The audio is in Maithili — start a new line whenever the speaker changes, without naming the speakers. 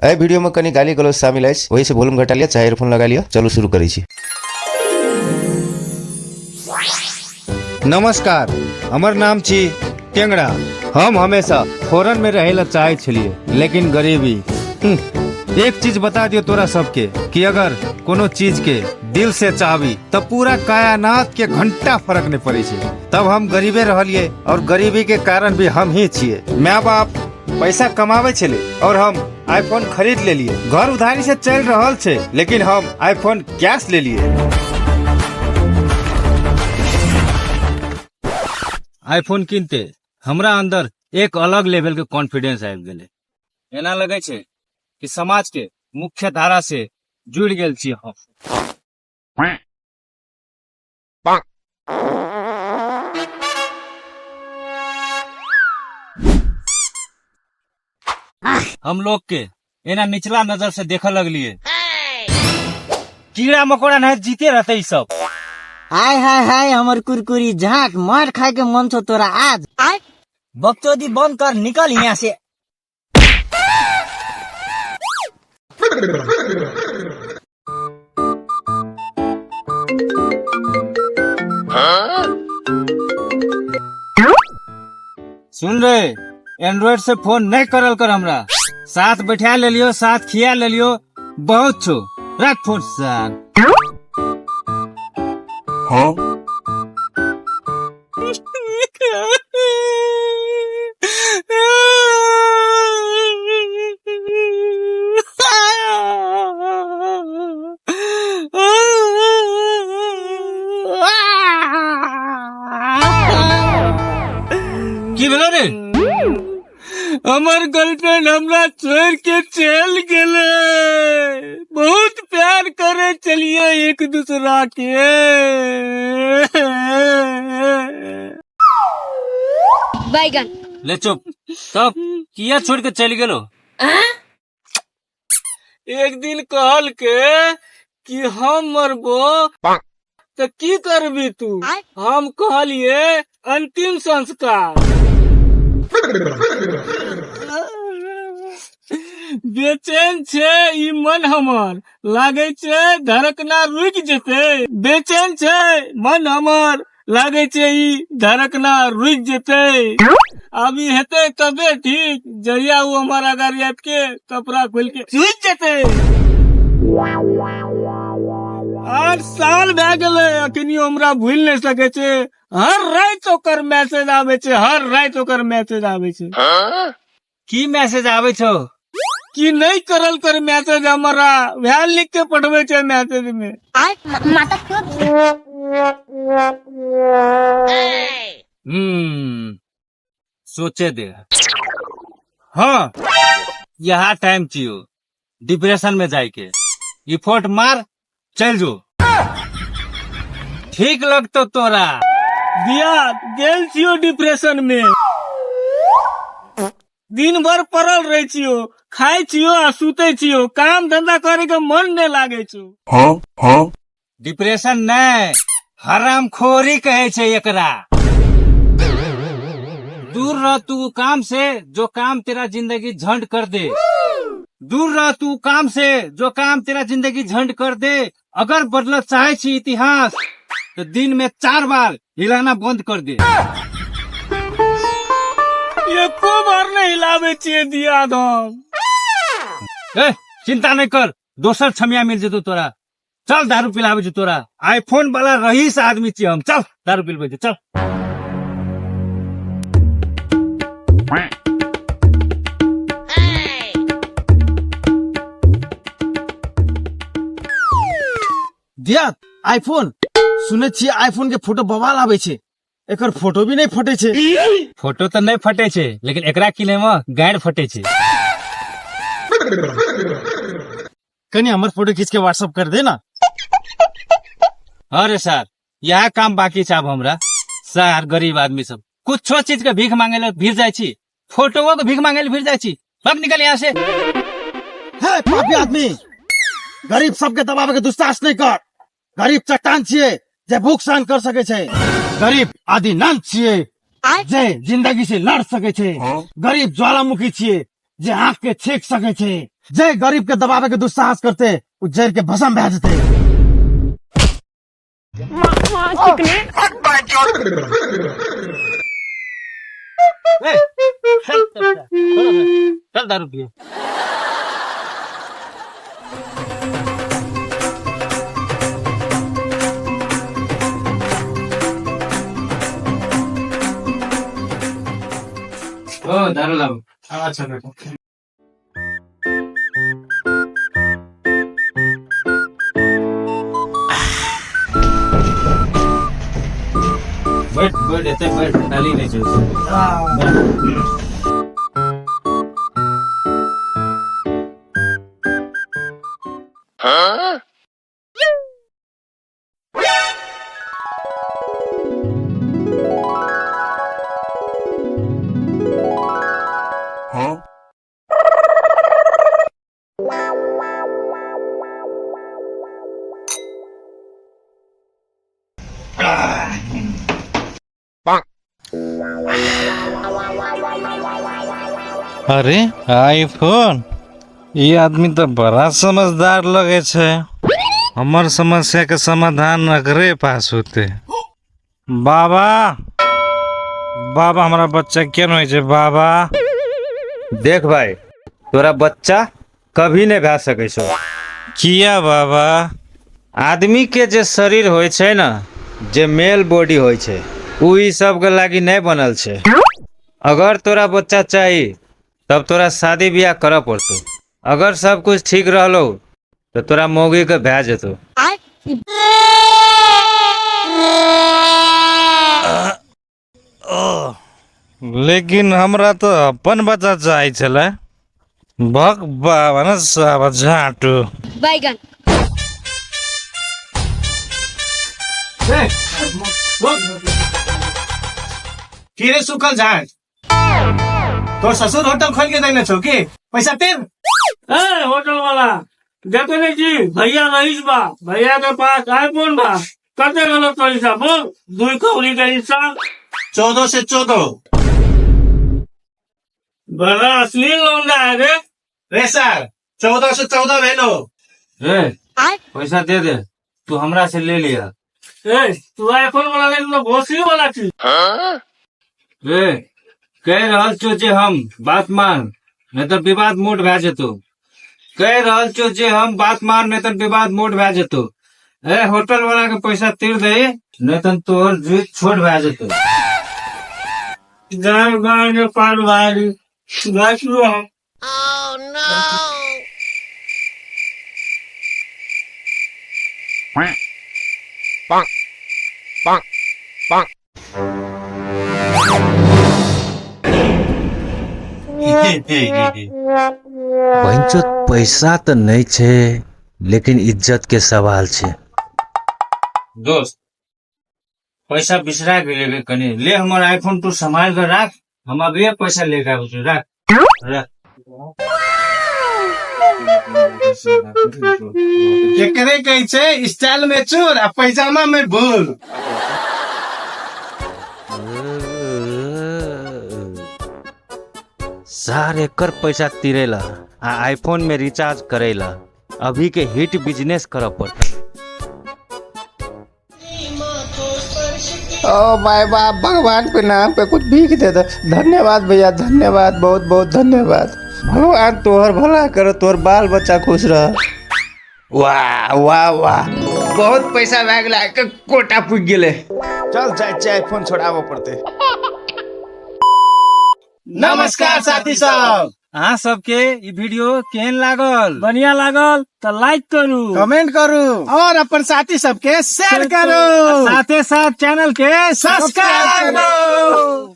एहि वीडियो में कनी गाली गलौज शामिल अछि, ओहि से वॉल्यूम घटा लिअ चाहे इयरफोन लगा लिअ। चलू शुरू करै छी।
नमस्कार, हमर नाम छी टेंगड़ा। हम हमेशा फॉरेन में रहे ला चाहे छलिए, लेकिन गरीबी। एक चीज बता दियो तोरा सबके कि अगर कोनो चीज के दिल से चाहबी तब पूरा कायनात के घंटा फर्क नहीं पड़े छे। तब हम गरीबे रहलिए और गरीबी के कारण भी हम ही छिए। माय बाप पैसा कमावे छले और हम आईफोन खरीद लेलिए। घर उधारी से चल रहल छे, लेकिन हम आईफोन कैश ले लिए।
आईफोन किनते हमरा अंदर एक अलग लेवल के कॉन्फिडेंस आबि गेलै। एना लगै छै कि समाज के मुख्य धारा से जुड़ि गेल छी हम। हम लोग के एना निचला नजर से देखे लगलिए, कीड़ा मकोड़ा नहीं जीते रहते ई सब।
हाय हाय हाय, हमर कुरकुरी झाँक, मार खाए के मन छो तोरा आज। बकचोदी बंद कर, निकल यहाँ से।
सुन रे, एंड्रॉइड से फोन नहीं करल कर। हमरा साथ बैठा लेलियो, साथ खिया लेलियो, बहुत छो, रख फोन सर। की भेलो रे? हमर गर्लफ्रेंड हमरा छोड़ के चल गेले। बहुत प्यार करे चलिए एक दूसरा के।
बैगन
ले चुप, तब किया छोड़ के चल गेलो? एक दिन कहल के कि हम मरबो तो की करबी तू? हम कहलिए अंतिम संस्कार। बेचैन छे ई मन हमर, लागे छे धड़कना रुक जेते। बेचैन छे मन हमर, लागे छे ई धड़कना रुक जेते। अभी हेते तबे ठीक जहिया वो हमारा गाड़ी आबि के कपड़ा खोल के चुक जेते। 8 साल भए गेलै, अखनियो हमरा भूलि नहि सकै छै। हर राति ओकर मैसेज आबै छै, हर राति ओकर मैसेज आबै छै। की मैसेज आबै छौ? कि नहि करल कर मैसेज हमरा, वएह लिख के पठबै छै मैसेज में।
माता।
सोचे दे। हाँ, यहाँ टाइम चाहिए डिप्रेशन में जाए के। इफोर्ट मार, चल जो, ठीक लगतो तोरा।
दिया गेल छियो डिप्रेशन में, दिन भर पड़ल रहे छियो, खाय छियो आ सुते छियो, काम धंधा करे के मन नहीं लागे छो।
डिप्रेशन नहीं, हरामखोरी कहे छै एकरा। दूर रह तू काम से जो काम तेरा जिंदगी झंड कर दे। दूर रह तू काम से जो काम तेरा जिंदगी झंड कर दे। अगर बदलत चाहे छी इतिहास तो दिन में 4 बार हिलाना बंद कर दे।
एको बार नहीं हिलावे छिए दिया दम।
ए, चिंता नहीं कर, दोसर छमिया मिल जेतो तोरा। चल दारू पिलावे छी तोरा, आईफोन वाला रईस आदमी छी हम। चल दारू पिलबै छी, चल।
दिया आईफोन, सुनै छियै आईफोन के फोटो बवाल आबै छै, एकर फोटो भी नहीं फटे छै।
फोटो तो नहीं फटे छै, लेकिन एकरा किने में गाड़ फटे छै।
कनी हमर फोटो खींच के व्हाट्सएप कर दे ना।
अरे सर, यह काम बाकी छै अब हमरा। सर गरीब आदमी सब कुछो चीज के भीख मांगे ले भीड़ जाय छी, फोटो के भीख मांगे ले भीड़ जाय छी। भाग निकल यहाँ से।
हे पापी आदमी, गरीब सबके दबावे के दुस्साहस नहीं कर। गरीब चट्टान छिए जे भूख सहन कर सके छै, गरीब आदि नंद छिए जे जिंदगी से लड़ सके छै, गरीब ज्वालामुखी छिए जे आँख के छेक सके छै, जे गरीब के दबावे के दुस्साहस करते उ जड़ के भस्म भए जेतै।
चल दारू पिए। ओ दारू लाओ।
अच्छा बेटा।
बैठ बैठ, एते बैठ, खाली नहीं छै।
अरे आईफोन, ई आदमी तऽ बड़ा समझदार लगे छै। हमर समस्या के समाधान एकरे पास होते। बाबा बाबा, हमरा बच्चा केना होइ छै बाबा?
देख भाई, तोरा बच्चा कभी नहि भए सकै छौ।
किया बाबा?
आदमी के जे शरीर होइ छै ने, जे मेल बॉडी होइ छै, उ ई सबके लागी नहि बनल छै। अगर तोरा बच्चा चाही तब तोरा शादी ब्याह करऽ पड़तौ। अगर सब कुछ ठीक रहलो तऽ तोरा मौगी के भए जेतौ।
लेकिन हमरा तऽ अपन बच्चा चाही छलै। भक बाबा ने साबा झाटू।
बैगन।
की रे सुखल झाड़, तोर ससुर होटल खोल के देने छौ की? पैसा तेर। ए होटल वाला, देखे नहीं जी भैया रईस बा, भैया के पास आईफोन बा, कते गलत पैसा बोल, 2 कौड़ी के इंसान।
14 से 14।
बड़ा असली लौंडा है रे।
रे सर, 14 से 14 भेलो।
ए पैसा दे दे, तू हमरा से ले लिया।
ए तू आईफोन वाला ले लो, भोसड़ी वाला चीज।
ए कह रहल छो जे हम बात मान, नहीं तो विवाद मोट भए जेतौ। कह रहल छो जे हम बात मान, नहीं तो विवाद मोट भए जेतौ। ए होटल वाला के पैसा तीर दे, नहीं तो तोहर जूत छोट भए जेतौ।
गाय गाय के पार भारी गाय हम।
बहिनचोद पैसा तो नहीं छे, लेकिन इज्जत के सवाल छे। दोस्त पैसा बिसरा गेलै कनी, ले हमर आईफोन तू संभाल के राख, हम अभी पैसा लेके आबै छी। राख राख।
एकरे कहै छै स्टाइल में चोर आ पैजामा में भूल।
सार एकर पैसा तिरेला आ आईफोन में रिचार्ज करेला, अभी के हिट बिजनेस करऽ पड़तै।
ओ my बाप, भगवान के नाम पे कुछ भीख दे दे। धन्यवाद भैया, धन्यवाद, बहुत बहुत धन्यवाद। भगवान तोहर भला करो, तोहर बाल बच्चा खुश रह। वाह वाह वाह, बहुत पैसा भए गेलै, कोटा पुग गेलै। चल जाय चाहे आईफोन छोड़ाबऽ पड़तै।
नमस्कार साथी सब,
अहाँ सबके ई वीडियो केहन लागल?
बढ़िया लागल तो लाइक करू,
कमेंट करू और अपन साथी सबके शेयर करू,
साथे साथ चैनल के
सब्सक्राइब करू।